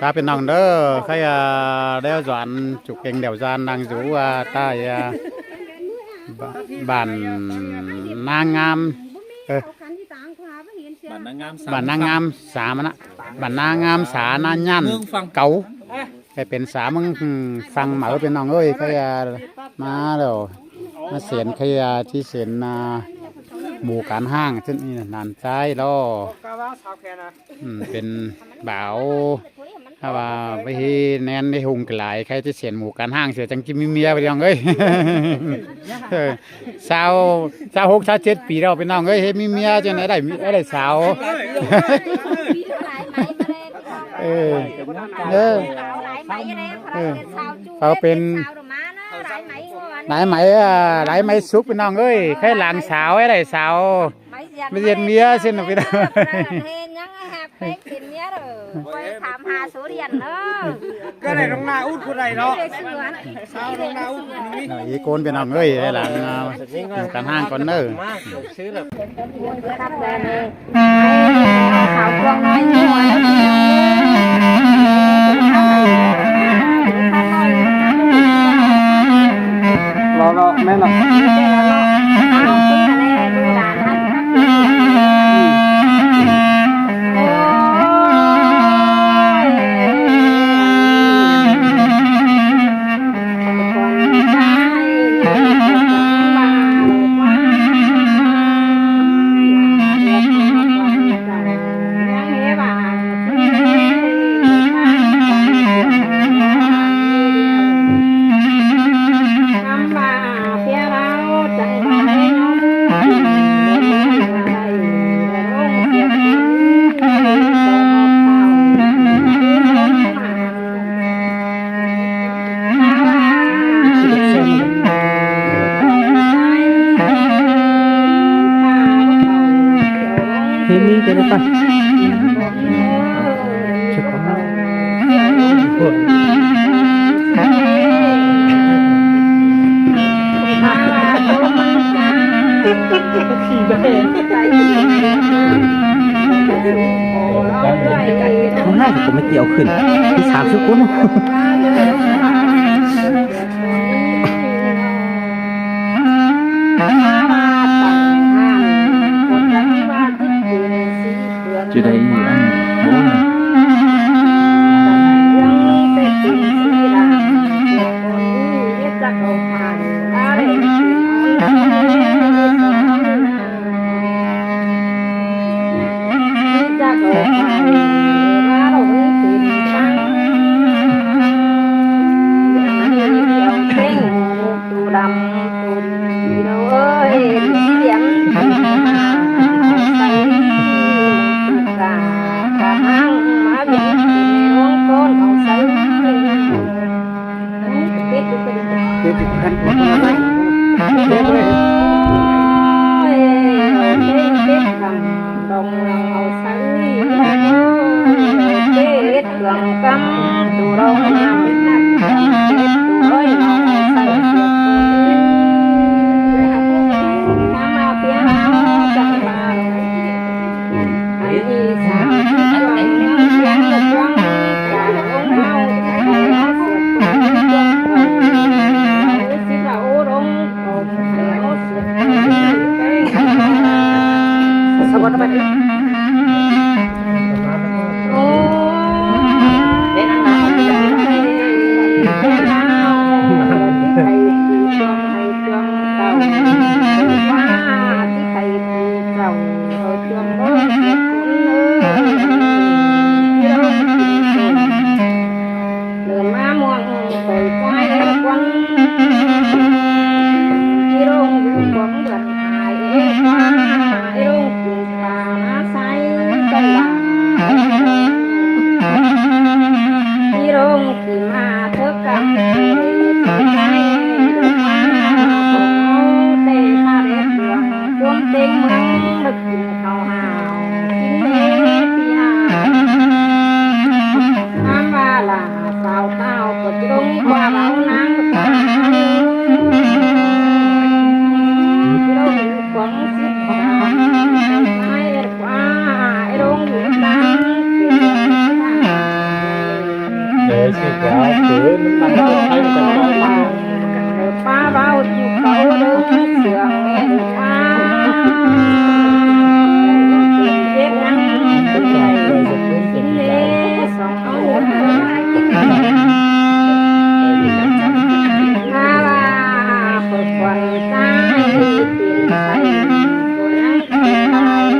ຄັບ ພີ່ນ້ອງເດີ ໃຄ ອາ ແດວສວນ ຈຸກເກັງແດວສວນ ນັ່ງຢູ່ ອາ ໃຕ້ ອາ ບ- ບ້ານນາງາມ ເອີ ບ້ານນາງາມ ບ້ານນາງາມສາມນະ ບ້ານນາງາມສານະຍານເກົ່າ ໃຫ້ເປັນສາເມືອງຝັ່ງເໝີ ພີ່ນ້ອງເອີຍ ໃຄ ອາ ມາແລ້ວ ມາເສັນ ໃຄ ອາ ທີ່ເສັນ ອາ ໝູ່ການຮ້າງ ເຊັ່ນນີ້ນະ ນັ້ນໃຈລໍ ອືມ ເປັນບ່າວ ຖ້າວ່າໄປເຮັດແນນໄດ້ຮຸ່ງກະຫຼາຍ ໃຄຈະສຽນໝູ່ການຮ້າງເສຍ ຈັ່ງຈະມີເມຍ ພີ່ນ້ອງເອີຍ ເອີ ຊາວ ຊາວຫົກ ຊາວເຈັດປີແລ້ວ ພີ່ນ້ອງເອີຍ ເຮັດມີເມຍຈັ່ງໃດໄດ້ ໄດ້ສາວ ເອີ ເອີ ເອີ ເຂົາເປັນ ຫຼາຍໄໝ ເອີ ຫຼາຍໄໝສຸກ ພີ່ນ້ອງເອີຍ ໃຄຫຼາງສາວ ໃຫ້ໄດ້ສາວ ໄປເຮັດເມຍ ຊິນະ ພີ່ນ້ອງ ເຮັດຫຍັງໃຫ້ຮັກແພງເປັນເມຍເດີ ໄປຖາມຫາໂຊລຽນເດີ ກໍໄດ້ນ້ອງນາອຸດຜູ້ໃດເນາະ ຊາວນ້ອງນາອຸດ ອີກຄົນ ພີ່ນ້ອງເອີຍ ໃຫ້ຫຼາງ ອາ ຢູ່ກັນຫ່າງກ່ອນເດີ ລໍໆ ແມ່ນລະ ບໍ່ໃຫ້ ກໍໄມ່ກ່ຽວຂຶ້ນ ມີສາມສິບຄົນ ຈະໄດ້ອັນໂອ້ຍ ປາເວົ້າຢູ່ເຂົາເດີ ເຊື່ອແມ່ນວ່າ ເຮັດຫຍັງກິນເດ້ ສອງເຮົາ ຖ້າວ່າເພິ່ນຄວນຕາຍ ເປັນໄປ ຜູ້ໃດກໍຕາຍ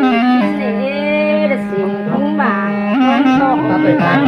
ເດ ສິນຄຸມບາງ ຄວນຕອກບາງ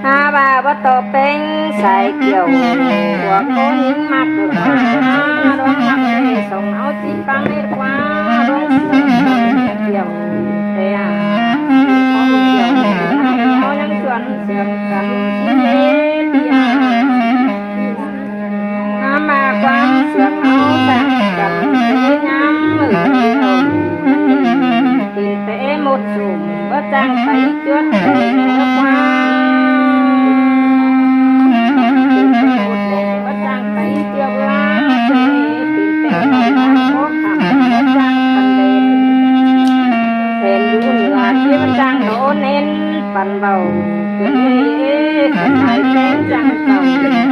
ຫາວ່າບໍ່ຕໍ່ແປງສາຍກ່ຽວ ພວກຄົນມັກບໍ່ຫາ ລອງຮັກແຕ່ສົ່ງເອົາຈິດຟັງໃຫ້ກວ່າ ລອງເຊື່ອງກ່ຽວແຕ່ຫາຂອງກ່ຽວ ເຮົາຍັງຊວນເຊື່ອງກັນຊິເຮັດຫຍັງ ຫາມາຄວາມເຊື່ອງເຮົາສ້າງກັນ ພະຍາຍາມມື້ເຮົາ ກິນແຕ່ໝົດຊຸມ ບໍ່ຈ້າງໄປຈວດແຕ່ຄວາມ ກິນແຕ່ໝົດແດງ ບໍ່ຈ້າງໄປຈວດລາ ກິນແຕ່ໝົດແດງ ບໍ່ຄ່ຳ ບໍ່ຈ້າງປັນແດງ ແຜ່ນຢູ່ເໜືອ ທີ່ບໍ່ຈ້າງໂດນເນັ້ນ ປັນເວົ້າ ເກີນເອ ກັນໄປແຕ່ງຈັງເກົ່າ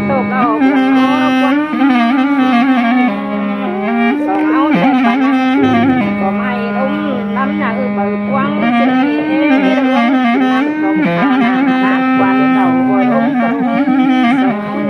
ໂຕເກົ່າ ສອງເອົາແຕ່ປານນັ້ນ ກໍໄມ້ລົມລຳໜ້າອຶບເບີກວ້າງ ເສຍເອງນ້ຳຕົມ ຂານາດກວານເກົ່າ ບໍ່ລົງຕົມ ສອງເອົາ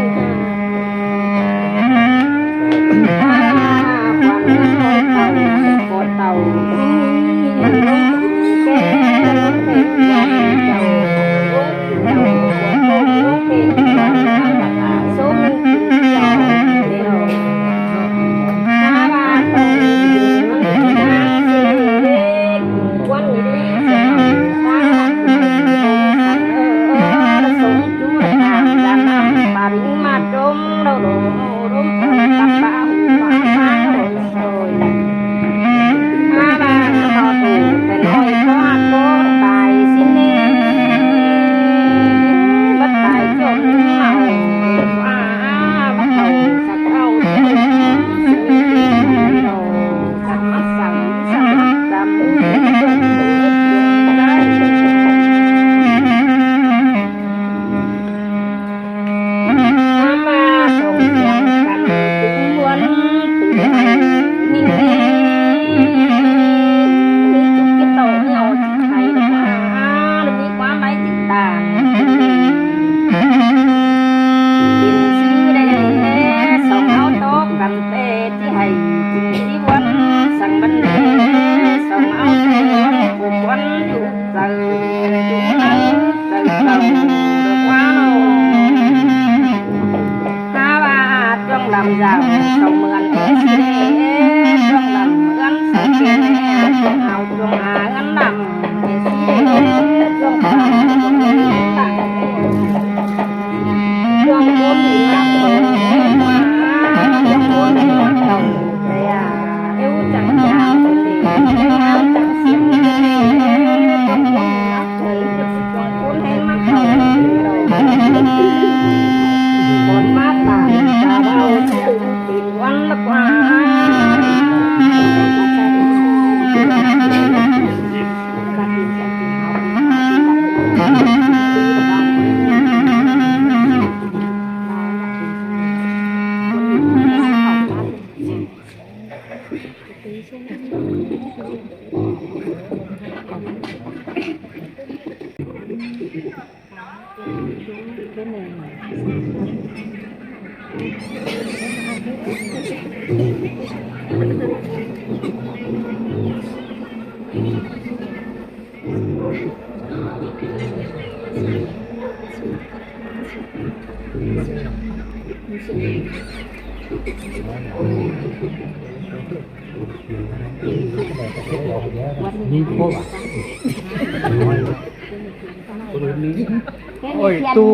ໂອ້ຍ ຕູ້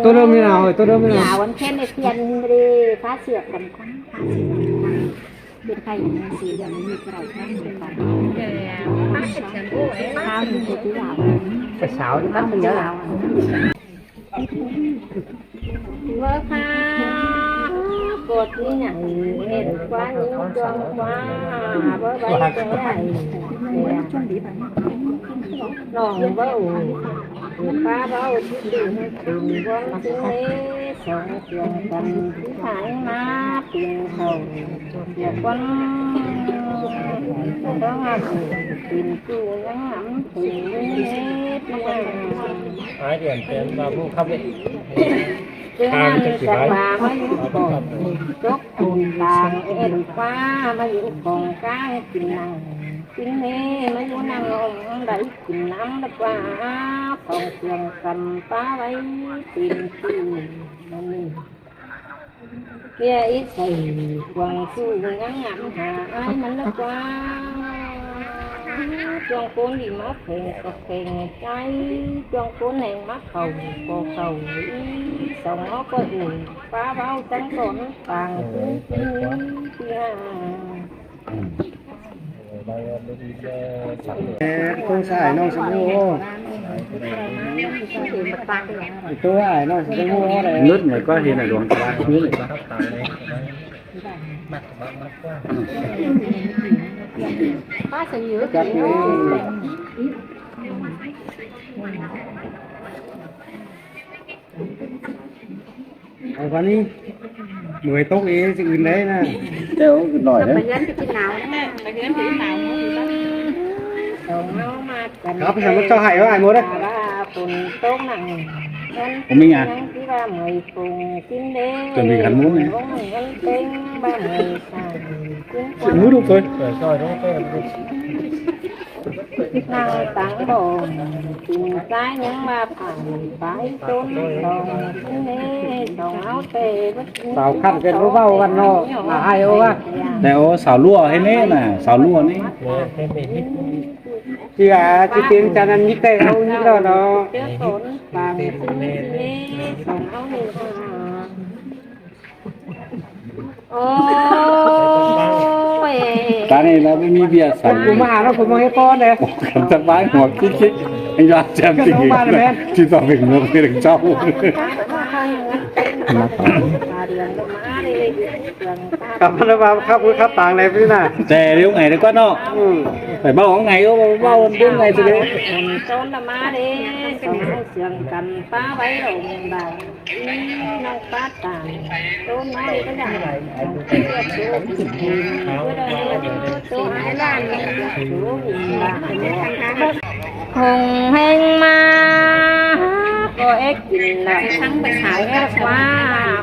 ຕູ້ເລີ່ມນີ້ນະ ໂອ້ຍ ຕູ້ເລີ່ມນີ້ນະ ຫາວັນເພັນໄດ້ພຽນເດ້ ພາເສືອກກັນ ເປັນໄຂ້ຈັ່ງຊີ້ ດຽວນີ້ມີໃຈທາງເດີນທາງ ເອີ ພາເຮັດຫຍັງ ໂອ້ຍ ພາມີແຕ່ຜູ້ບ່າວ ໄປສາວນຳເພິ່ນເດີ ເວີຄ່າ ກົດນີ້ຫຍັງ ເຫັນກວ່າຍິງຈອງກວ່າ ເວີໄວ້ແຕ່ ນ້ອງເວົ້າ ປ້າເວົ້າ ທີ່ດີໃຫ້ເປັນຫວັງ ເຊິ່ງເອ ສອງ ສຽງກັນ ທີ່ຫາຍມາເປັນເຂົາ ເສຍກ່ອນ ຕ້ອງຫາເປັນຜູ້ຍັງນຳເພິ່ນເຮັດມາ ອາຍເດືອນເປັນວ່າຜູ້ຂັບເລ ເຊິ່ງນັ້ນຈັກວ່າມາຢູ່ຂອງຈົກໂຕນຕາງ ເອັນກວ່າມາຢູ່ຂອງກາງກິນນັ່ງ ກິນເຮ ມາຢູ່ນັ່ງອົງໄດ້ກິນນຳ ແລ້ວກວ່າຂອງເຄື່ອງກຳປາໄວ້ເຕັມທີ່ ເມຍອີໃສ່ກວາງສູ້ຍັງງາມຫາອາຍມັນລະກວ່າ ຈວງໂກນດີມາແຂງກະແຂງໃຈ ຈວງໂກນແຫງມາເຂົ້າກໍເຂົ້າ ສອງເອົາກໍເອີ ປ້າເວົ້າຈັ່ງກ່ອນຕ່າງຄືທີ່ ແມ່ນ ໂຕຊາຍນ້ອງຊະໂມ ໂຕອ້າຍນ້ອງຊະໂມ ງຶດໜ້ອຍກວ່າ ເຫັນໜ້ອຍຫຼວງຕາ ງຶດໜ້ອຍກວ່າ ປ້າສະຫຍື ຈັກນີ້. ເອົາບາດນີ້ ເມື່ອຍຕົກເອຊິອື່ນໄດ້ນະ ແຕ່ວ່າໜ້ອຍເດ້ ໄປເຮືອນໄປກິນໜາວແນ່ ໄປເຮືອນໄປກິນໜາວ ຄັບ ໃຫ້ມັນເຈົ້າໃຫ້ວ່າອ້າຍໝົດເດ້ ຝົນຕົກໜັກ ບໍ່ມີຫຍັງ ທີ່ວ່າເມື່ອຍປຸງກິນເດ້ ຈົນມີຄັນໝູນ ມືລູກເອີຍ ນັ່ງຕັງບໍ່ກິນຊາຍຍັງວ່າຜ່ານໄປ ຕົ້ນດອກເນ ຕ້ອງເອົາແຕ່ ສາວຄັນເປັນຜູ້ເວົ້າບ້ານນອກ ມາໃຫ້ໂອວ່າ ແຕ່ໂອ ສາວຫຼວເຮັດນີ້ນະ ສາວຫຼວນີ້ ທີ່ວ່າຊິເປັນຈັ່ງນັ້ນ ມີແຕ່ເຮົານີ້ແຫຼະເນາະ ເຈົ້າສົນປາກຊິເນ ຕ້ອງເອົານີ້ ໂອ້ຍ ຕານີ້ລາວບໍ່ມີເບຍໃສ່ ກູມາຫາລາວ ກູມາເຮັດກ່ອນເດ້ ກັນສະບາຍຫົວຄິກໆ ໃຫ້ລາວແຈ່ມຈິງ ທີ່ຕ້ອງເປັນເມືອງເປັນເຈົ້າ ກັບມາລະວ່າຄັບຫູຄັບຕາແລ້ວນີ້ນະ ແຕ່ເລື່ອງໄງດີກວ່າເນາະ ອືມ ໄປເວົ້າເອົາໄງກໍເວົ້າເລື່ອງໄງຊິເດ້ ຕົ້ນລະມາເດ້ ສອງເຊື່ອງກັນປາໄວ້ລົງບາງ ນ້ອງປາ ຕາໂຕນ້ອຍກໍໄດ້ ໂຕອາຍຫຼານ ຄົງແຮງມາ ກໍເອັກກິນລະ ທັງໄປຂາຍແອດວ່າ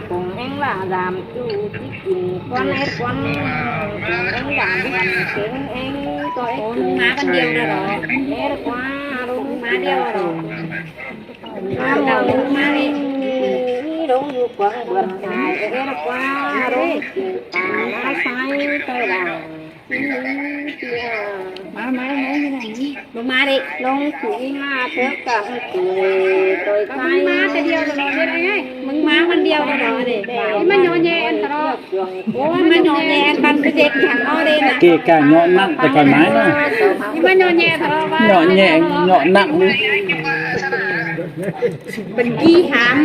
ຄົງແຮງລະດາມຈູຊິກິນກ່ອນແອດກ່ອນ ຄົງແຮງດາມກັນເກັ່ງເອງ ກໍເອັກກິນ ມາບັນດຽວເດີ ແອດວ່າ ລົງມາດຽວເດີ ມາເອົາມານີ້ ລົງຢູ່ກວາງເບືອນຫາຍເອລະກວາ ລົງກິນປາລາໄຊໄຕລາ ມາ ມາ ມາ ມາ ລົງມາເດ້ ລົງສີມາເທີກັນເກີຍໂຕຍໄຊ ມາແຕ່ດຽວລະເນາະ ເຮັດໄດ້ໄງ ມຶງມາວັນດຽວລະເນາະເດ້ ມາຍໍແຍ່ອັນຕະລອດ ໂອ້ຍ ມາຍໍແຍ່ອັນປັນເດັກຫຍັງເນາະເດ້ນະ ເກະກະຍໍໜັກໄປກ່ອນນາ ມາຍໍແຍ່ຕະລອດວ່າ ຍໍແຍ່ ຍໍໜັກ ເປັນກີ່ຫາມ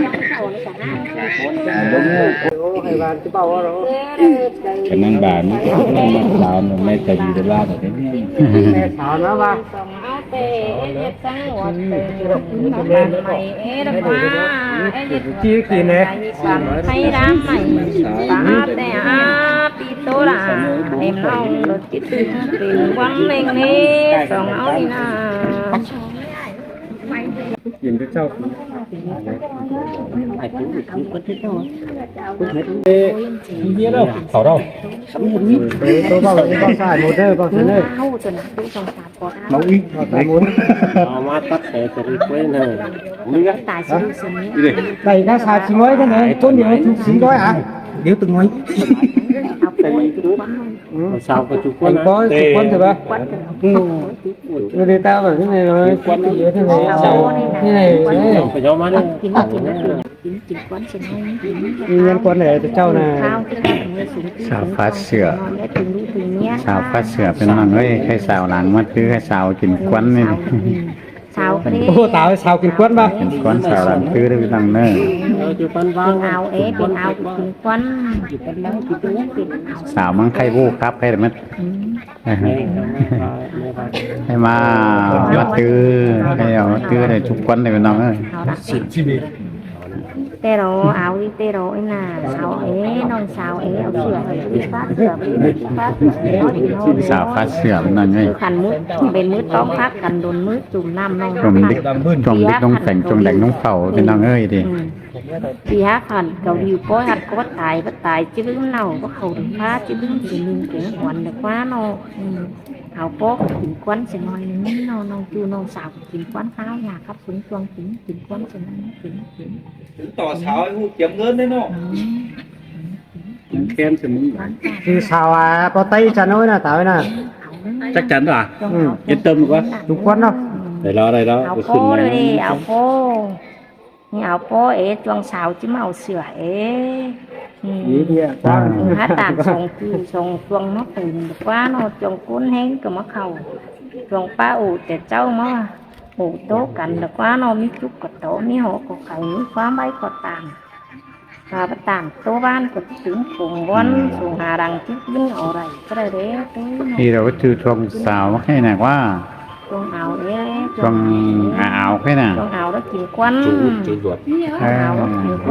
ກຳລັງບານ ມັນກຳລັງມາສາວ ແມ່ໃຈດີເວລາແບບນີ້ ແມ່ສາວນະວ່າ ເອົາແຕ່ເຮັດສັງວດເຕີມ ບ້ານໃໝ່ເອລະກວາ ເຮັດ ຈີ່ກິນແດ່ ໄປລາມໃໝ່ ປາແຕ່ອາປີໂຕລາ ເອັມເອົາລົດຈິດຕຶງ ເປັນວັນເລັງເນ ສອງເອົານີ້ນາ. ກິນແຕ່ເຊົ້າ ເອີ ເຂົາເວົ້າ ເວົ້າຊ້າໝົດເດີ ເວົ້າຊ້າເດີ ເວົ້າອີກ ເອົາມາຕັດແຕ່ຕົວນີ້ໄວ້ນະ ຕາຍຊິໄດ້ ໄດ້ກະສາມສິບຮ້ອຍເທົ່ານັ້ນ ຄົນດຽວຖືກສີ່ຮ້ອຍ ອ່ະ ດຽວຕຶງໄວ້ ສາວກໍຈຸກຄົນ ເອີ ຈຸກຄົນ ເອີ ຢູ່ໃນຕາແບບນີ້ເລີຍ ຄວັນເຍາະເທົ່ານັ້ນ ນີ້ ໄປເອົາມາເດີ ກິນ ກິນ ກິນ ກິນຄວັນຊິໃຫ້ ມີເງິນຄວັນໃຫ້ເຈົ້ານະ ສາວຟາດເສື້ອ ສາວຟາດເສື້ອ ພີ່ນ້ອງເອີຍ ໃຫ້ສາວຫຼັງມາຖື ໃຫ້ສາວກິນຄວັນນີ້ ສາວກໍດີ ໂອ້ ຕາຍ ສາວກິນຄວັນບໍ່ ກິນຄວັນ ສາວຫຼັງຖືເດີ ພີ່ນ້ອງເດີ ເອົາ ເອີ ເປັນເອົາ ເປັນເອົາ ກິນຄວັນ ສາວມັງໄຄໂວຄັບ ໃຫ້ມັນ ອືມ ໃຫ້ມາ ມາຖື ໃຫ້ເອົາມາຖືໃຫ້ທຸກຄົນເດີ ພີ່ນ້ອງເອີຍ ເອົາລະ ແຕ່ລໍ ເອົາອີກ ແຕ່ລໍອີກນະ ສາວເອີຍ ນ້ອງສາວເອີຍ ເອົາເສື້ອໃຫ້ ຟາດເສື້ອ ຟາດເສື້ອ ສາວຟາດເສື້ອ ພີ່ນ້ອງເອີຍ ຄັນມື້ ເປັນມື້ຕ້ອງພັກກັນດົນ ມື້ຈຸ່ມນ້ຳນ້ອງ ຊ່ວງເດັກ ຊ່ວງເດັກນ້ອງແສງ ຊ່ວງແດງນ້ອງເຂົາ ພີ່ນ້ອງເອີຍ ເດ້ ອືມ ເສຍຄັນເກົາຫຼີ ປ່ອຍຮັດກໍຕາຍ ບໍ່ຕາຍ ຈະລືມເນົ່າ ບໍ່ເຂົ້າຖືພາ ຈະລືມຊິໜຶ່ງແກງຫວນ ດອກວ່າເນາະ ອືມ ເອົາ ພໍກິນຄວັນຊິໜ້ອຍໜຶ່ງເນາະ ນ້ອງຈູ້ ນ້ອງສາວ ກິນຄວັນ ຊາວຢາກັບສູງຊ່ວງ ກິນ ກິນຄວັນຊິໜ້ອຍໜຶ່ງ ກິນ ກິນ ເປັນຕໍ່ສາວໃຫ້ຮູ້ກຽມເງິນເດ້ເນາະ ອືມ ແຄມຊິມຶງ ຄືສາວ ອ່າ ປາໄຕຈັນເອົາໄວ້ນະ ຕາໄວ້ນະ ຈັກຈັນຕົວະ ອືມ ເຮັດເຕີມດີກວ່າ ທຸກຄົນເນາະ ໄດ້ແລ້ວ ໄດ້ແລ້ວ ເອົາ ໄປຂຶ້ນ ພໍເລີຍ ເອົາ ພໍ ນີ້ເອົາ ພໍເອ ຊ່ວງເຊົ້າຈິມາເອົາເສື້ອເອ ນີ້ ນີ້ເດ ອືມ ຫາຕາກສອງຄືສອງຊ່ວງມາເປັນກວ່າເນາະ ຊ່ວງຝົນແຮງກໍມາເຂົ້າ ຊ່ວງປາໂອແຕ່ເຊົ້າມາໂອໂຕກັນ ແລ້ວກວ່າເນາະ ມີຈຸກກໍໂຕ ມີຫໍກໍໄຂ ມີຄວາມໄວກໍຕາມ ຫາປະຕາມໂຕບ້ານກໍຕຶງໂປງບ່ອນ ອືມ ສູງຫາດັງທີ່ຂຶ້ນເອົາໄດ້ກໍໄດ້ເດ້ ນີ້ລະວ່າຊື່ຊ່ວງເຊົ້າມາໃຫ້ນະວ່າ ຊ່ວງອາວເດ້ ຊ່ວງອາວເດ້ນະ ຊ່ວງອາວແລ້ວກິນຄວັນ ເອີ ອາວແລ້ວກິນຄວັນ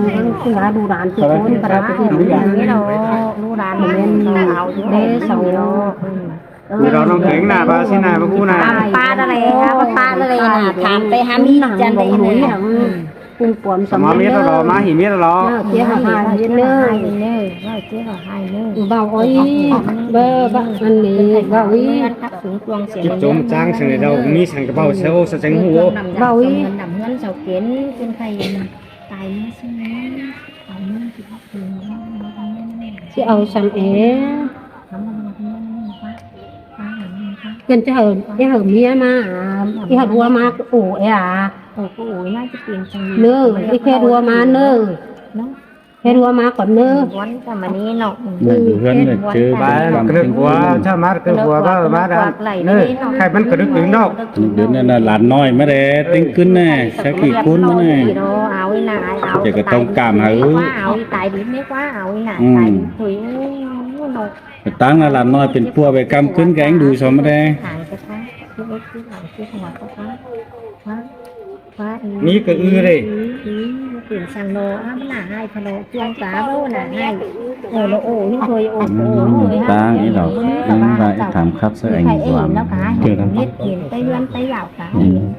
ເພິ່ນວ່າລູກຫຼານທຸກຄົນກໍໄດ້ໄປເຮັດບຸນ ນີ້ດອກ ລູກຫຼານແມ່ນເດ້ເຊົາ ເອີ ມີດອກນ້ອງເກັ່ງນະ ວ່າຊິນະ ມາກູນະ ປາດະແຫຼ ປາດະແຫຼນະ ຖາມໄປຫາມີຈັນໄດ້ນະ ອືມ ປຸ້ມປອມສຳເລັດເດີ ມາເຮັດແລ້ວເນາະ ມາເຮັດແລ້ວເນາະ ເຈົ້າເຈົ້າໃຫ້ເດີ ເວົ້າເຈົ້າໃຫ້ເດີ ເວົ້າໂອ້ຍ ເບີບັກອັນນີ້ ເວົ້າອີກ ຈິດຈົງຈັ່ງຊັ້ນເດີ ມີສັງກະເບົາເຊວສະເຈັງຫູ ເວົ້າອີກ ນຳເຮືອນເຊົາເກັນ ເປັນໄຂ້ຕາຍເມືອຊະ ຊິເອົາສຳເອ ເພິ່ນຈະເອົາ ຈະເອົາເມຍມາ ອີ່ຫັວມາໂອເອອາ ໂອໂອຍ ໜ້າຈະເປັນຈັ່ງນີ້ເນີ ອີແຄດຫົວມາເນີ ເນາະ ແຄດຫົວມາກ່ອນເນີ ວັນກໍມານີ້ເນາະ ເອີ ເຮືອນເຈີບ້ານກະດຶກຫົວ ຊາມາດກະດຶກຫົວ ບ້າມາດເນີ ໃຫ້ມັນກະດຶກດຶງດອກ ເດີນນັ້ນນະ ຫຼານນ້ອຍມາແດ່ ເຕັງຂຶ້ນແດ່ ສາກີຄູນມາແດ່ ເອົາອີ່ໜ້າ ເອົາ ຈະກະຕ້ອງກາມຫາ ເອົາອີ່ຕາຍດິບນີ້ກວ່າ ເອົາອີ່ໜ້າ ອືມ ຕາຍດິບ ໂອ້ຍ ໂອ້ຍ ເນາະ ໄປຕັ້ງລະຫຼານນ້ອຍເປັນຜົວໄປກຳຂຶ້ນແກງດູຊອມແດ່ ມີກະອືເດ້ ເປັນສັງເນາະ ອາ ມັນໜ້າຮ້າຍພະເນາະ ຈວງຕາເວົ້າໜ້າຮ້າຍ ໂອລະໂອ ໂອຍ ໂອຍ ຕາງອີດອກ ເປັນວ່າຖາມຄັບໃສ່ໄອ້ຫວານ ເຮັດເຫັນໄປເຮືອນໄປຢາວກະ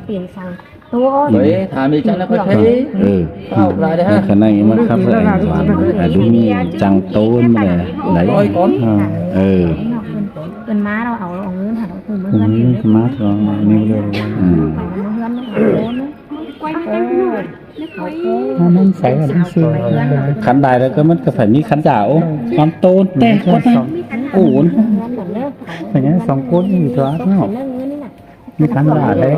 ເປັນສັງ ໂອ້ຍ ເອີ ເອົາຫຼາຍເດີ ຂະໜາດນີ້ມາຂັບໃສ່ໄອ້ຫວານ ອາ ດຸມີຈັງໂຕນມາແລ້ວ ໄດ້ ເອີ ເພິ່ນມາ ເຮົາເອົາເງິນໃຫ້ເພິ່ນ ເພິ່ນມາ ເພິ່ນມາ ເພິ່ນມາ ເພິ່ນມາ ອືມ ມັນໃສ່ ຄັນໄດ້ແລ້ວກໍມັນກໍໃສ່ມີຄັນຢາ ໂອ້ ຄວາມໂຕນແຕກໝົດນະ ໂອ້ ເປັນຫຍັງສອງຄົນຢູ່ຕົວເນາະ ມີຄັນຢາແລ້ວ.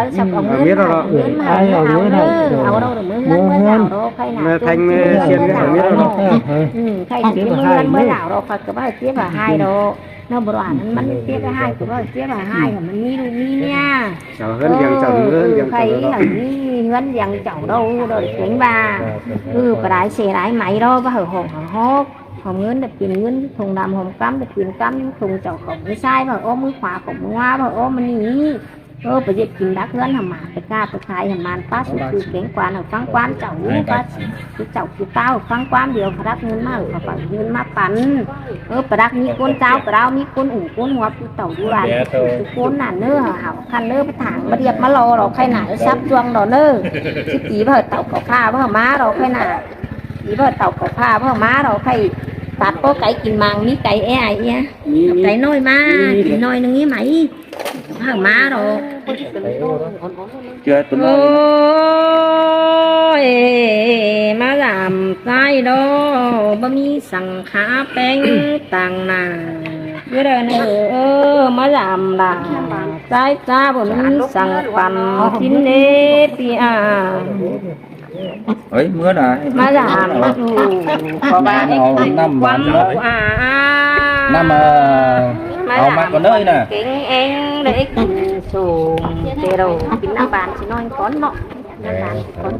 ລາວສັບເອົາເງິນ ເອົາເງິນມາໃຫ້ເຮົາເດີ ເອົາເອົາເດີ ເອົາເງິນມາໃຫ້ເຮົາເດີ ໃຜນະ ແມ່ແທງແມ່ຊຽນເອົາເງິນມາໃຫ້ເຮົາເດີ ອືມ ໃຜຊິເອົາເງິນມາໃຫ້ເຮົາດອກ ຂ້ອຍກໍບໍ່ເຈັບບໍ່ຫາຍດອກ ເນາະ ບໍ່ວ່າມັນ ມັນເຈັບໄປຫາຍ ກໍບໍ່ເຈັບໄປຫາຍ ມັນມີລູກມີເມຍ ເຈົ້າເຮືອນລ້ຽງເຈົ້າ ເອີ ເຮືອນລ້ຽງເຈົ້າ ໃຜ ເອີ ມີເຮືອນລ້ຽງເຈົ້າ ເຮົາ ເຮົາເກັ່ງວ່າ ເອີ ປາຫຼາຍເສຫຼາຍໄໝ ເຮົາບໍ່ໃຫ້ຫ້ອງໃຫ້ຮອກ ຫອມເງິນໄດ້ເປັນເງິນ ທົ່ງດຳຫອມກຳໄດ້ເປັນກຳ ທົ່ງເຈົ້າຂອງມືຊ້າຍ ບໍ່ໃຫ້ອ້ອມມືຂວາຂອງມືຂວາ ບໍ່ໃຫ້ອ້ອມມານີ້ ເອີ ໄປເຮັດກິນດັກເຮືອນໃຫ້ໝາ ໄປຄ້າໄປຂາຍໃຫ້ໝານ ປ້າສູ່ຄືແກງກວານ ໃຫ້ຟັງຄວາມເຈົ້າ ປ້າສູ່ເຈົ້າຄືຕ້າວ ຟັງຄວາມດຽວ ຂະດັກເງິນມາ ເຂົາກໍເອົາເງິນມາປັນ ເອີ ປະດັກມີຄົນເຈົ້າ ປະດາວມີຄົນອູ້ຄົນຫົວ ຜູ້ເຖົ້າຢູ່ຫຼານທຸກຄົນນັ້ນເດີ ເອົາຄັນເດີ ໄປຖາງມາລຽບມາຫຼໍ່ດອກໄຂ່ໜາ ຊັບຈວງດອກເດີ ຊິຕີບໍ່ໃຫ້ເຕົາເຂົາຂ້າ ບໍ່ໃຫ້ໝາດອກໄຂ່ໜາ ຕີບໍ່ໃຫ້ເຕົາເຂົາຂ້າ ບໍ່ໃຫ້ໝາດອກໄຂ່ ຕັດບໍ່ໄກ່ກິນມັງ ມີໄກ່ແອໄອເອຍ ມີ ໄກ່ນ້ອຍມາ ມີ ກິນໜ້ອຍໜຶ່ງນີ້ໄໝ ເອົາມາດອກ ເຈື່ອຕົວນ້ອຍ ໂອ້ຍ ມາລຳໃຕ້ດອກ ບໍ່ມີສັງຂາແປງຕ່າງໜ້າ ຢູ່ເດີເນີ ເອີ ມາລຳລາໃຕ້ຈ້າ ບໍ່ມີສັງປັນກິນເດ ປີອາ. ເອີຍ ເມືອນະ ມາຫຼານມາດູ ເພາະວ່າເອັກກິນຄວາມເອົານ້ຳຫວານເນາະ ອາ ນ້ຳ ເອີ ເອົາມາກ່ອນເດີນະ ເກັ່ງເອງເດີ ເອັກກິນສູງເຕໂລ ກິນນ້ຳຫວານຊິນອນກ່ອນເນາະ ນ້ຳຫວານກ່ອນ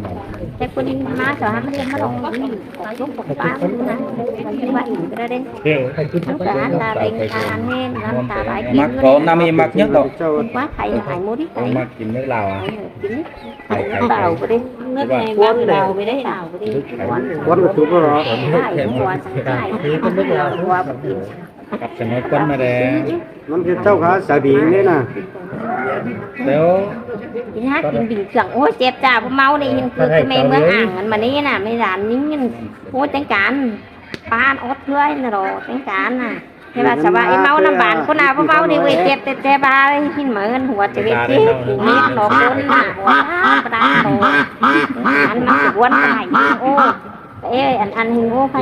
ແຕ່ຄົນມາສາຫັດເລີຍມາລອງນີ້ ຂອງລູກຂອງປ້າເພິ່ນນະ ມັນຄືວ່າອີກກະເດ້ ລູກກະອັນລາເລັງອານແມ່ນ ນ້ຳຕາຫຼາຍ ມັກກໍນ້ຳອີມັກຍັງດອກ ວ່າໄຂ່ຫາຍໝົດ ໄຂ່ ມັກກິນເມືອລາວອະ ກິນ ເອົາໄປເດ້ ເມືອແຂງເອົາໄປເດ້ ເອົາໄປເດ້ ຄວັນກໍສຸກແລ້ວເນາະ ໄດ້ຫົວສັງໄດ້ຫົວ ກັບສະໜອຍຄວັນມາແດ່ ມັນເຮັດເຈົ້າຂາສາດີເດ້ນະ ແລ້ວ ກິນຫາກິນບິນເຄື່ອງ ໂອ້ຍ ເຈັບຈ້າ ບໍ່ເມົາເດ້ ເຫັນຄືແມ່ເມືອງອ່າງ ມັນມານີ້ນະ ແມ່ຫຼານຍິງ ໂອ້ຍ ຈັງການ ປານອອດເທື່ອນະດອກ ຈັງການນະ. ແຕ່ວ່າສະບາຍເມົານ້ຳບານ ຄົນອາບໍ່ເມົານີ້ເວີຍ ເຈັບແຕ່ ແຕ່ບາ ຫິນມາເຮືອນຫົວຈະເວັດເຈັບ ເມັນໜໍຄົນນະ ບໍ່ທາງປານໂຕ ອັນມັນກະວນໄປ ໂອ້ ເອີ ອັນ ອັນ ໂອ້ ໄປ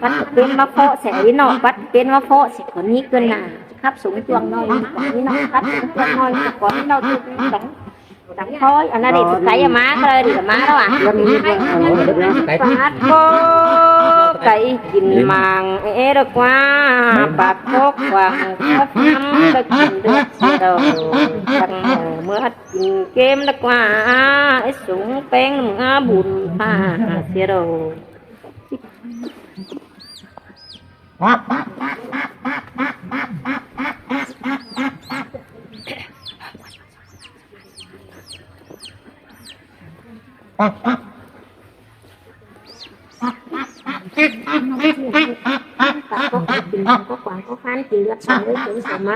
ບັດເປັນມາເພາະໃສ່ເນາະ ບັດເປັນມາເພາະໃສ່ຄົນນີ້ເກີນໜ້າ ຂັບສູງຈວງໜ້ອຍນີ້ເນາະ ຂັບສູງຈວງໜ້ອຍກ່ອນເນາະ ຈັງ ຈັງຄ່ອຍ ອັນນັ້ນເດ ໄກມາກໍເລີຍ ມາແລ້ວອະ ປາດໂກ ໄກກິນໝາງເອດກວ່າ ປາດໂກກວ້າງກໍທຳ ໄດ້ກິນເດືອດສຽວ ຈັງເມື່ອ ກິນເກມດອກວ່າ ໄອ້ສົງແປ້ງເມືອບຸນພາເສຍໂດ. ປາກກໍກິນ ປາກກໍກວາງກໍຄານ ກິນເລືອດຊາງເລີຍ ເປັນສາມາ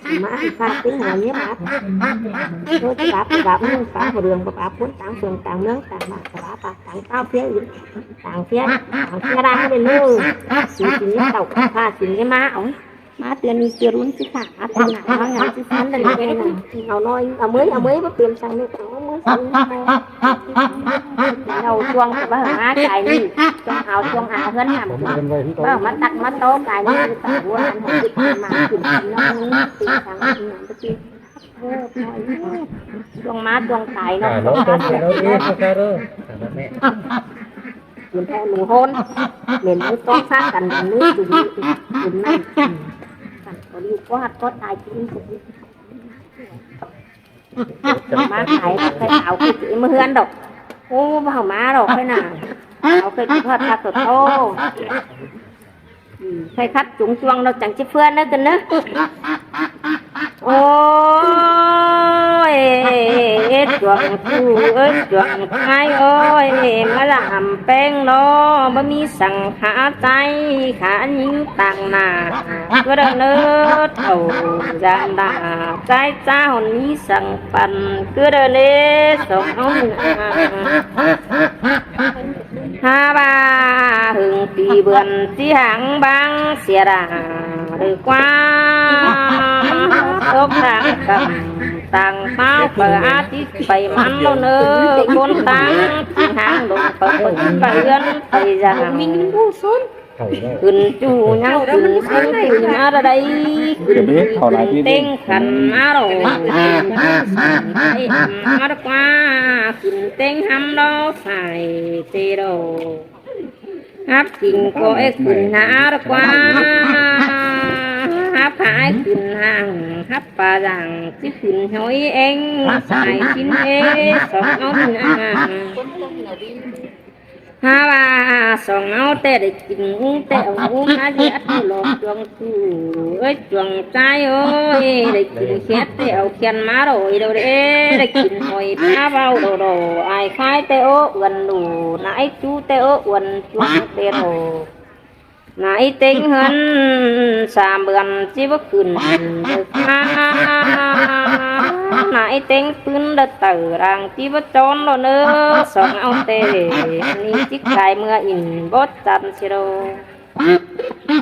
ສາມາຊິຂ້າເຕັງຫົວເຍບາດ ໂດຍປາບ ປາບ ປາບ ປາບເລື່ອງ ປາບ ປາບຄົນຕ່າງເມືອງຕ່າງບ້ານ ປາບ ປາບຕ່າງເຕົ້າເພຍ ຕ່າງເພຍ ຕ່າງເພຍລາວເລີຍ ຊິກິນເຕົ້າຂ້າ ກິນມາ ເອົາ ມາເທື່ອນີ້ເທື່ອລຸ້ນຊິຂ້າ ມາເທື່ອໜ້າມາຫຍັງຊິສັນ ແລ້ວນີ້ເປັນຫຍັງ ເອົາໜ້ອຍ ເອົາເມີຍ ເອົາເມີຍ ບໍ່ເປັນສັງເນາະ ເອົາເມີຍ ເອົາຊ່ວງວ່າມາກາຍນີ້ ຊ່ວງເອົາຊ່ວງອາເຮືອນນຳ ວ່າມາຕັກມາໂຕກາຍນີ້ ຕາຫົວອັນໃຫ້ກິນມາກິນເນາະ ນີ້ເປັນສັງອີຫຍັງກໍຊິ ໂອ້ຍ ຊ່ວງມາຊ່ວງຕາຍເນາະ ຊ່ວງມາຊ່ວງຕາຍເນາະ ກິນເອົາໜູໂຮນ ເໝັນຕ້ອງຊາກກັນ ມື້ຢູ່ດີກິນນັ້ນ ກັນບໍ່ດີກໍຮັກກໍຕາຍກິນ ມາຂາຍໄຂ່ຂາວຄືຊິເມືອເຮືອນດອກ ໂອ້ ບໍ່ເອົາມາດອກໄຂ່ໜາ ເອົາໄຂ່ທອດຜັກໂຕ ອືມ ໄຂ່ຂັດຈຸງຈວງດອກ ຈັ່ງຊິເຟືອນເດີກັນເດີ ໂອ້ຍ ຈວງຜູ້ເອີຍ ຈວງຊາຍເອີຍ ມາລະອຳແປ້ງເນາະ ບໍ່ມີສັງຂາໃຈ ຂາຍິງຕາງໜ້າ ກໍດອກເນີ ເຖົ້າຢານດາ ໃຈ ເຈົ້າມີສັງປັນ ຄືເດີເລ ສອງເຮົານີ້ນາ ຫາວ່າຫຶງປີເບືອນຊິຫາງບາງເສຍດາ ຫຼືກວ່າ ຕົກທາງກຳ ຕ່າງເມົາເປີອາທິດໄປມັນໂລເນີ ຄົນຕ່າງທີ່ຫາງດົງເປີໄປເຮືອນໄປຢາມ ຂຶ້ນຈູ່ຍັງຂຶ້ນສູງຂຶ້ນອາລະໄດ ຂຶ້ນເຕັງຂັນອາໂລ ອາລະກວ່າ ຂຶ້ນເຕັງຫຳໂລ ສາຍເຕໂລ ຮັບຈິງກໍເອກຂຶ້ນຫາອາລະກວ່າ ຮັບພາຍຂຶ້ນຫາງ ຮັບປາຢ່າງ ຊິຂຶ້ນຫອຍເອງ ສາຍຊິນເອ ສອງເອົາໜ້າ ຫາວ່າສອງເອົາແຕ່ໄດ້ກິນຫູແຕ່ເອົາຫູມາເຮັດຫຼອກຈວງ ໂອ້ຍ ຈວງໃຈໂອ້ຍ ໄດ້ກິນແຄດແຕ່ເອົາແຄນມາໂດຍໂດເດ ໄດ້ກິນຫອຍປາເວົ້າໂດໂດ ອາຍຄາຍແຕ່ໂອ້ອວນດູ ນາຍຈູແຕ່ໂອ້ອວນຈວງແຕ່ໂດ ນາຍເຕັງເຮືອນສາມເບືອນຊິບໍ່ຂຶ້ນເດີ ນາຍເຕັງປືນເດີ ເຕີຣາງຊິບໍ່ຈອນໂລເນີ ສອງເອົາແຕ່ ອັນນີ້ຈິກກາຍເມືອອິນບໍ່ຈັນຊິໂດ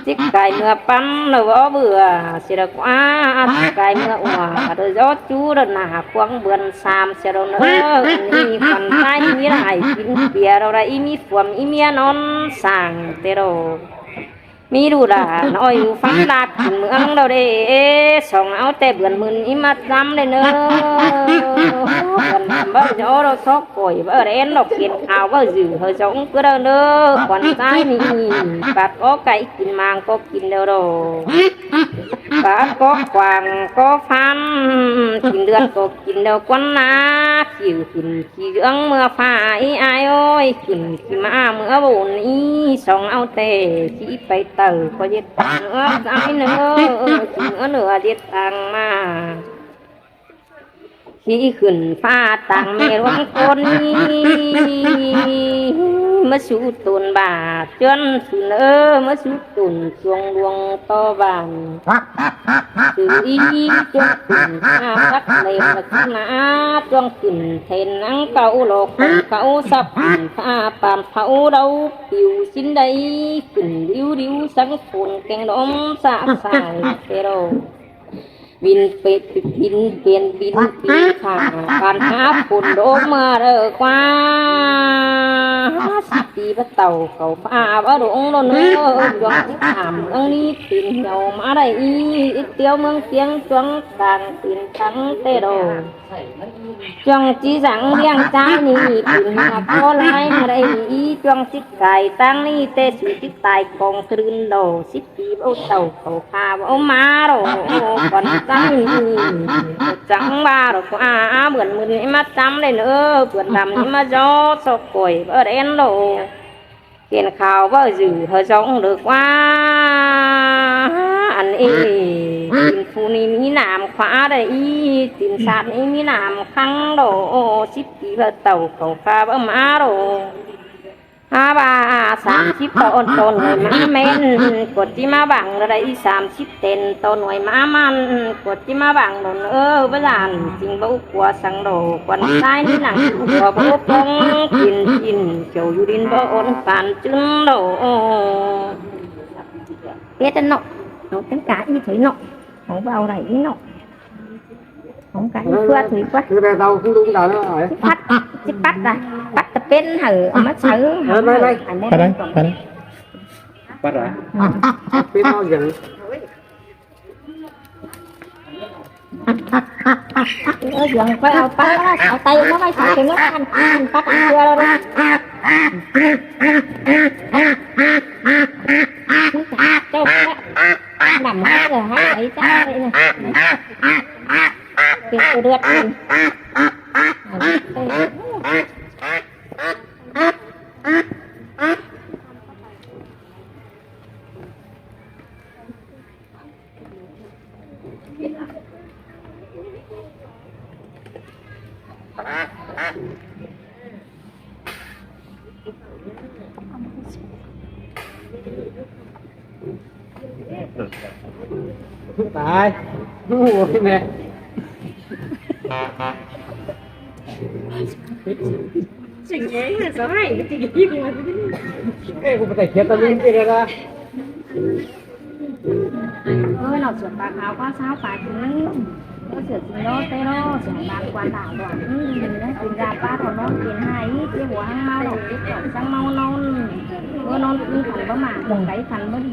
ຈິກກາຍເມືອປັນລະບໍ່ເບື່ອ ຊິລະກວ່າ ຈິກກາຍເມືອອວດ ລະຍໍຈູລະໜ້າຂວາງເບືອນສາມ ເສຍໂລເນີ ມີຂວັນຊາຍມີລາຍກິນເບຍ ລະໄດ້ມີຜົວມີເມຍນອນສ້າງແຕ່ໂລ ມີລູກຫຼານນ້ອຍຢູ່ຝັ່ງລາດເມືອງໂລເດ ສອງເອົາແຕ່ເບືອນໝື່ນອີມາຈຳເລີຍເນີ ເບືອນດຳເວົ້າໂຍໂລຊອກ ໂກຍເວົ້າແລນດອກເກນຂາວເວົ້າຈື່ເຮີສອງເກືອເດີ ຂວັນຊາຍນີ້ ປາດກໍໄກ່ກິນໝາງກໍກິນເດີໂດ ປາດກໍກວາງກໍຟານ ກິນເລືອດກໍກິນເດີ ຄວັນນາ ຂີ້ຂຶ້ນຂີ້ເຫຼືອງເມືອຟ້າ ອີອາຍໂອ້ຍ ຂຶ້ນຂີ້ມ້າເມືອໂບນ ອີສອງເອົາແຕ່ຂີ້ໄປເຕີ ກໍເຢັດເມືອຊາຍເນີ ຂີ້ເມືອເໜືອເຢັດຕ່າງມາ ຂີ່ຂຶ້ນຟ້າຕ່າງແມ່ຫຼວງຄົນ ມ ມາສູ່ຕົນບາດຈວນສຸນເອີ ມາສູ່ຕົນສວງຫຼວງຕໍ່ບ້ານ ຊື່ອີຈວນສຸນ ອາ ສັກແຫຼມລະຊະນະ ຈວງຂຶ້ນແທນນາງເກົ່າ ຫຼອກຄົນເກົ່າສັບ ອາ ປານເຜົາດາວປິວ ສິ້ນໃດຂຶ້ນລິວໆ ສັງໂຄນແກງດອມສາກສາຍແຕ່ດອກ ບິນເປັດ ບິນເປັນ ບິນປີຂາ ການຫາຝົນດອກມາເດີກວ່າ ສິບປີພະເຕົ່າເຂົາພາວ່າດົງໂດນເອີ ດວງທີ່ຖາມເມືອງນີ້ເປັນເຫື່ອວມາໄດ້ອີກ ອີກຕຽວເມືອງຊຽງ ດວງກາງເປັນທັງແຕ່ດອກ ດວງຈີສັງວຽງຈານີ້ ເປັນເຫື່ອກໍລາຍມາໄດ້ອີກ ດວງຊິກາຍຕັ້ງນີ້ ແຕ່ສູຊິກາຍກອງຄື້ນດອກ ສິບ ປີເບົາເຕົ້າເຂົາພາເບົາມາໂລ ກ່ອນຈັ່ງນີ້ ຈັ່ງວ່າໂລ ອາ ເບືອນມືນີ້ມາຈຳໄດ້ເນີ ເບືອນດຳນີ້ມາຢໍສອກກອຍເບີແດນໂລ ເຫັນຂ່າວເວົ້າຢູ່ເຮີຊ່ອງເດີກວ່າ ອັນເອ ຕີນຜູ້ນີ້ມີໜາມຂວາໄດ້ອີ ຕີນຊາດນີ້ມີໜາມຄັງໂລ ສິບ ປີເບົາເຕົ້າເຂົາພາເບົາມາໂລ ຫາວ່າສາມສິບຕອນ ຕອນໜ່ວຍມາແມ່ນ ກວ່າຊິມາຫວັງໄດ້ສາມສິບແຕ່ນ ຕອນໜ່ວຍມາມັນ ກວ່າຊິມາຫວັງດົນເອີ ບໍ່ຢ້ານຈິງບໍ່ກົວສັງດອກ ຄວັນຊາຍໃນໜັງຕົວບໍ່ປ່ອງ ກິນກິນ ເຈົ້າຢູ່ດິນບໍ່ອ່ອນປານຈຶ່ງດອກ ເຮັດອັນເນາະ ເອົາເປັນກາອີເຖິຍເນາະ ເອົາບໍ່ເອົາໄດ້ອີເນາະ. ຂອງກະອີເພື່ອຖືກວ່າ ຄືແມ່ເຖົ້າຄືລຸງດາວເນາະ ຊິປັດ ຊິປັດລະ ປັດກະເປັນ ໃຫ້ເອົາມາໃສ່ ເອີ ໄປ ໄປ ໃຫ້ໝົດ ໄປ ໄປ ໄປ ປັດລະ ເປັນເອົາຫຍັງ ເອີ ຫຍັງ ໄປເອົາ ໄປເອົາ ເອົາໄຕມາໄວ້ໃສ່ ເອົາມາ ອັນ ອັນ ປັດເພື່ອລະ ເຈົ້າ ດຳໃຫ້ເລີຍ ໃຫ້ໃສ່ເຈົ້າເລີຍ ເປັນເລືອດ ເປັນ ຕາຍ ໂອ້ຍແມ່ ເອີ ກູໄປໄຕ່ຂຽນຕະລຶງຕິແລ້ວນະ. ເອີ ເນາະ ສວນປາຂາວກໍຊາວປາຍປີ ເອີ ເສືອຈິງໂລເຕໂລ ສວນບານກວານດາວດອນ ອື ກິນຢາປາເຂົານອນກິນໄຫ້ ເຈັບຫົວຫາງເມົາ ເຂົາເຈັບຈອກສັງເມົານອນ ເອີ ນອນກິນຂັນບໍ່ໝາກ ໄກຂັນບໍ່ດີ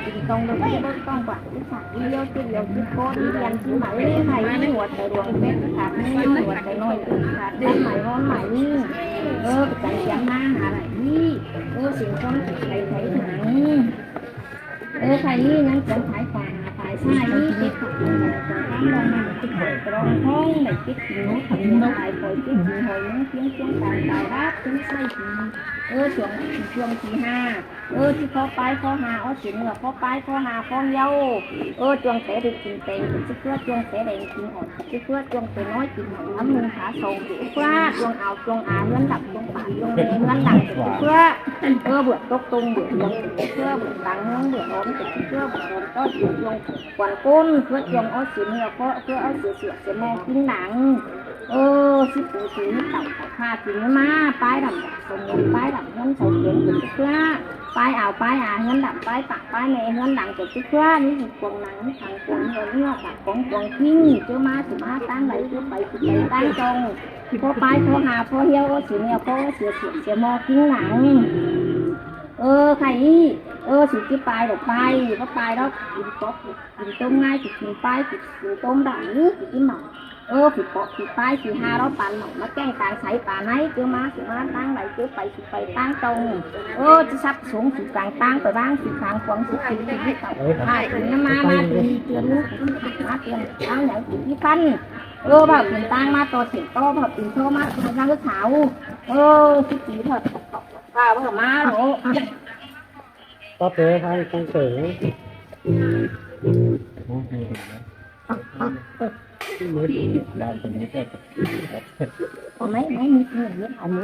ກິນຕ້ອງເດີ ບໍ່ຕ້ອງກວ່າ ອີສານອີຫຼຽວ ເຈັບຫຼຽວ ເຈັບໂກດ ອີລຽນ ອີໝາກ ອີໄຂ່ ອີຫົວໃຈຫຼວງ ເປັດຂາດ ມີນ້ອຍ ຫົວໃຈນ້ອຍ ເປັດຂາດ ຄັນໄໝ ຮ້ອນໄໝ ເອີ ປະຈຳກຽມໜ້າ ຫາໄຫຼ ເອີ ສິງຄົນ ໄຂ່ໄຂ່ຫາງ ເອີ ໄຂ່ນີ້ຍັງຄວນຂາຍຝາກ ຂາຍຊາຍນີ້ ເກັບຜັກ ຂາຍດອກໄມ້ ເກັບດອກກະດອງທອງ ໄດ້ເກັບກິນນົກ ກິນໄກ່ ປ່ອຍເກັບກິນຫອຍ ຍັງພຽງພຽງການຕາຍ ຮັບເປັນໄສ້ດີ ເອີ ຊ່ວງ ຊ່ວງທີຫ້າ ເອີ ທີ່ພໍປາຍພໍຫາ ເອົາສິນເໜືອພໍປາຍພໍຫາພໍຮຽວ ເອີ ຈວງແຕໄດ້ກິນແຕງ ເປັນຊິເຄືອ ຈວງແຕແດງກິນອ່ອນ ຊິເຄືອ ຈວງແຕນ້ອຍກິນໜອງ ອຳໜຶ່ງຂາສອງ ຊິເຄືອ ຈວງອາວ ຈວງອາ ເຮືອນດັບ ຈວງປາກ ຈວງແມ່ ເຮືອນດັງ ຊິເຄືອ ເອີ ເບືອຕົກຕົງ ເບືອດຽງ ຊິເຄືອ ເບືອດກາງເມືອງ ເບືອດອອມ ຊິເຄືອ ເບືອດດອນ ຕ້ອນ ຈວງຂວັນກົ້ນ ເຄືອ ຈວງເອົາສິນເໜືອເພາະ ເຄືອ ເອົາເສຍເສຍເສຍໝໍ້ກິນໜັງ ເອີ ສິບປີ ສິບເຕົາ ຂ້າກິນມາ ປາຍດຳ ສົມມຸນ ປາຍດຳ ເຮືອນເສົາເຂືອນ ຊິເຄືອ ປາຍອາວປາຍອາ ເຮືອນດຳປາຍປາກປາຍແມ່ ເຮືອນດັງເກີດຊິເຄືອ ມີກວງໜັງ ມີຂັງກວງເຫື່ອ ເນື້ອປາກຂອງກວງກິນ ເຈີມາຊິມາທາງໃດ ເຈີໄປຊິໄປທາງຈອງ ພໍປາຍພໍຫາພໍຮຽວ ເອີ ຊິແນວພໍເສຍສຽງເສຍໝໍ້ກິນໜັງ ເອີ ໄຂ່ອີ ເອີ ຊິຊິປາຍດອກ ປາຍບໍ່ປາຍດອກ ກິນປອກ ກິນຕົ້ມງ່າຍ ຊິກິນປາຍ ຊິກິນຕົ້ມດຳ ຫຼື ຊິກິນໝໍ້ ເອີ ຜີປອກຜີປາຍ ສີຫາລາວປານເໝົາ ມາແກ້ງກາງໃສປານໃນ ເຈີມາຊິມາທາງໃດ ເຈີໄປຊິໄປທາງຕົງ ເອີ ຊິສັບສົງສູ່ກາງທາງ ໄປວາງສູ່ກາງຂວາງ ຊິກິນກິນເຕົາ ພາກິນມາ ມາຕີເຕືອນ ມາເຕືອນທາງໃຫຍ່ກິນທີ່ພັນ ເອີ ເວົ້າເປັນຕາງມາຕໍ່ເສັ້ນຕໍ່ ເວົ້າເປັນໂທມາທາງເອີຂາວ ເອີ ຊິຕີເຖົ້າ ພາເວົ້າມາໂລ ຕໍ່ເຕີທາງຕັ້ງເຕີ ເອົາໄມ້ ໄມ້ນິດໜຶ່ງ ເຮັດອັນນີ້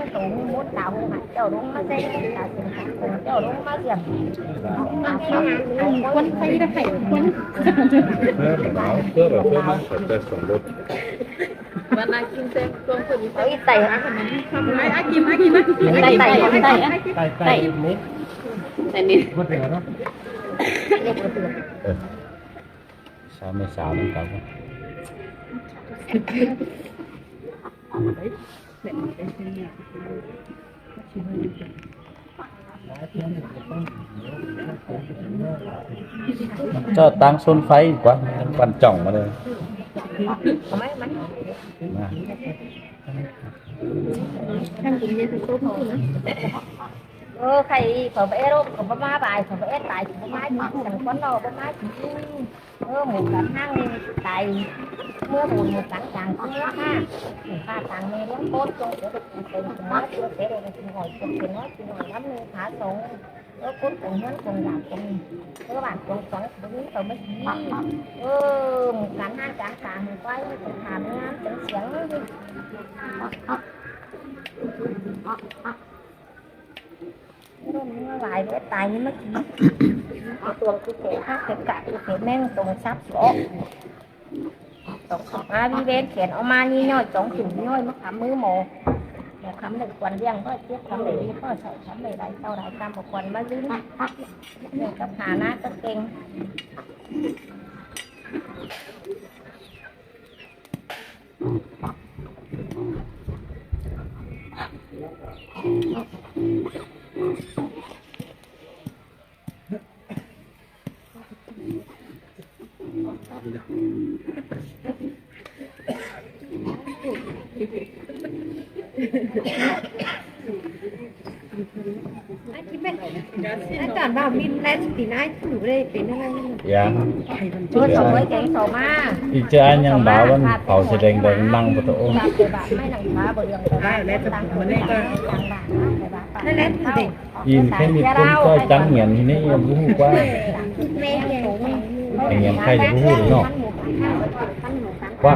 ໂຕມີມົນຕາຫູ ເຈົ້າລົງມາໃສ່ຕາເປັນຂອງເຈົ້າລົງມາຢ້ຽມ ຄົນໄທໄດ້ຄົນ ເພື່ອ ເພື່ອ ເພື່ອ ເພື່ອມາເຂົ້າໃຈສອງລົດ ມັນໜ້າກິນແຊບ ຊ່ວງເພິ່ນມີ ເອົາອີກໄຕ ອາກິນ ອາກິນ ອາກິນ ໄຕ ໄຕ ໄຕ ໄຕ ໄຕ ໄຕນີ້ ບໍ່ເຫຼືອເນາະ ເອີ ຊາວແມ່ສາວນຳກັນ ເຈົ້າຕັ້ງໂຊນໄຟກວ່າ ມັນປັ່ນຈ່ອງມາເລີຍ ເອົາໄມ້ມັນ ມາ ເອີ ໃຄ ເຂົາບໍ່ເອັດ ເຂົາບໍ່ມາບາຍ ເຂົາບໍ່ເອັດຕາຍ ເຂົາບໍ່ມາກິນ ສັງຄົນເນາະ ບໍ່ມາກິນ ເອີ ໝູ່ກັນຫັ້ນຕາຍ ເມື່ອບຸນໝູ່ກັນກາງເມືອງ ຫາ ຂ້າຕ່າງແມ່ລ້ຽງຄົນ ຈົ່ງເກີດເປັນຄົນ ເປັນເປັນເປັນຮ້ອຍ ເປັນເປັນຮ້ອຍ ເປັນຮ້ອຍລຳໜຶ່ງຂາສອງ ເອີ ຄົນກົງເຮືອນກົງຢາດກົງ ເອີ ບ້ານກົງສອງ ບໍ່ມີເຂົາມາກິນ ເອີ ໝູ່ກັນຫັ້ນກາງກາງ ໄວ້ ຖາມງານເປັນສຽງ ລົມມັນຫຼາຍເດ້ ຕາຍນີ້ມາກິນ ຕົວງຄືເສຍ ຖ້າເກີດກະຄືເສຍ ແມ່ງຕົງຊັບສອກ ຕ້ອງເຂົ້າມາວິເວນ ແຂນເອົາມານີ້ຍ້ອຍ ສອງຂຸມຍ້ອຍ ມາຄຳມືໝໍ ໝໍຄຳໄດ້ຄວນລ້ຽງ ກໍເຈັບຄຳໄດ້ດີ ກໍໃຊ້ຄຳໄດ້ຫຼາຍເທົ່າຫຼາຍກຳ ບໍ່ຄວນມາລືມ ເລື່ອງກັບຫານາກໍເກັ່ງ. ອາຈານວ່າວິນແລນ ປີໜ້າຖືໄດ້ເປັນອະໄລ ຍັງ ໂອ້ຍ ສອງຮ້ອຍແກງສອງມາ ອີກຈະອັນຍັງບາວ ວັນເຜົາສະແດງແດງນັ່ງປະໂຕ ໂອ້ ແລ້ວແລ້ວ ອີນແຄ່ມີຄົນກໍຈັງຫຽນທີ່ນີ້ຍັງບໍ່ຮູ້ກວ່າ ຫຽນໃຄບໍ່ຮູ້ເນາະ ວ່າ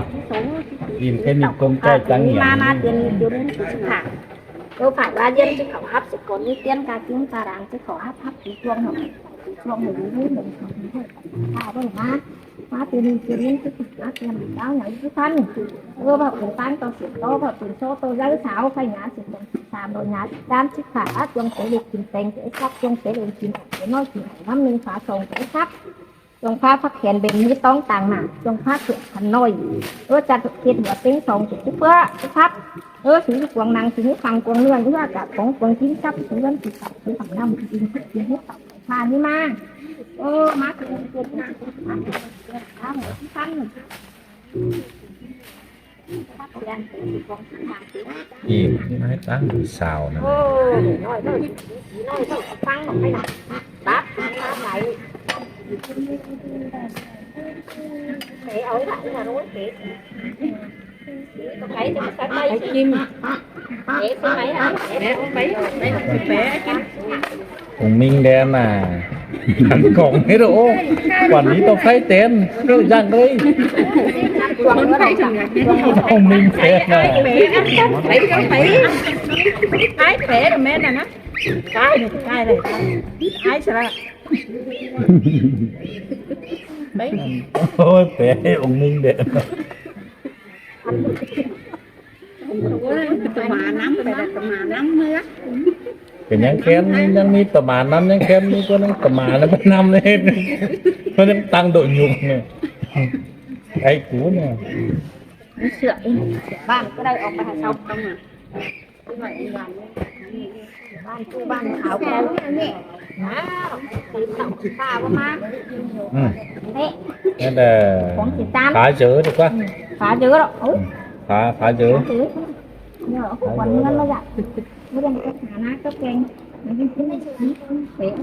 ອີນແຄ່ມີຄົນກໍຈັງຫຽນ ມາ ມາ ເດືອນນີ້ ເດືອນນີ້ ພຶດສະພາ ໂຕຝາກວ່າ ຢ້ຽມຈະເຂົ້າຮັບສະກ່ອນ ມີຕຽນກາກິນກາລາງ ຈະເຂົ້າຮັບ ຮັບຕີຊ່ວງເຮົາ ຕີຊ່ວງໃຫ້ດີ ເດີ ມາ ມາເທື່ອໜຶ່ງ ເທື່ອໜຶ່ງ ຄືມາຕຽມດາວໃຫຍ່ຄືກັນ ເອີ ເວົ້າເປັນຕາງຕໍ່ສຽງຕໍ່ ເວົ້າເປັນໂຊໂຕໃຫຍ່ສາວ ໄຄຫຍາສິບສາມ ໂດຍຫຍາສິບສາມ ສິບຫ້າ ຈວງເຕເລັກກິນແຕງ ເຕຊັບ ຈວງເຕເລັກກິນແຕງ ເຕນ້ອຍກິນນຳໜຶ່ງ ຝາສອງ ເຕຊັບ ຈວງພາຜັກແຂນເບັນ ມີຕ້ອງຕາງໜ້າ ຈວງພາເຂືອກຄັນນ້ອຍ ເອີ ຈັດເຂດຫົວເຕັງສອງ ເຂດເພື່ອ ເຕຊັບ ເອີ ສູງກວາງນັງ ສູງຝັ່ງກວາງເລື່ອງ ເອື້ອກະຂອງກວາງກິນຊັບ ເຮືອນທີ່ເກົ່າ ທີ່ຝັ່ງນ້ຳ ທີ່ດິນ ທີ່ດິນ ທີ່ເກົ່າ ພານີ້ມາ ເອີ ມາເຖິງເຂດນີ້ ອີກນາຍຕັ້ງຜູ້ສາວນັ້ນ ໂອ້ ນ້ອຍເນາະ ນ້ອຍເນາະ ຟັງອອກໄປນະ ປັບ ມາໄປ ເຕະເອົາໄປນະ ໂອ້ຍ ເຕະ ໄປກິນ ເຕະ ໄປ ໄປ ໄປ ໄປກິນ. ອົງມິງແດນນະ ກອງເຮັດ ໂອ້ ວັນນີ້ຕ້ອງໃຊ້ແຕນ ເຮັດຫຍັງເລີຍ ຄົນໄທເຖິງ ອົງມິງແດນນະ ໄປ ໄປ ໄປ ໄປ ໄປແມ່ນນະ ໄປ ໄປເລີຍ ໄປສະລະ ໄປ ໂອ້ຍ ແປອົງມິງແດນ ໂອ້ຍ ຕະໝານຳ ໄປລະຕະໝານຳເມືອ ເປັນຫຍັງແຄມ ຍັງມີຕະໝານຳ ຍັງແຄມມີຄົນຕະໝານຳໄປນຳເລີຍ ເພິ່ນຍັງຕັ້ງໂດະຍຸງ ໄອ້ກູນະ ມີເສືອອີກ ບ້ານກໍໄດ້ອອກໄປຫາເຊົາ ບ້ານຕູ້ບ້ານຂາວແກ່ ອ້າວ ຂ້າບໍ່ມາ ອືມ ເນາະ ນັ້ນແຫຼະ ຂອງຊິຕາມ ຂາເຈີດີກວ່າ ອືມ ຂາເຈີເນາະ ເອົາ ອືມ ຂາ ຂາເຈີ ຂາເຈີ ເນາະ ຂາເຈີ ຂວັນເງິນມາຢາກ ບໍ່ໄດ້ໄປຫານາກໍແກງ ມັນເປັນ ເປັນ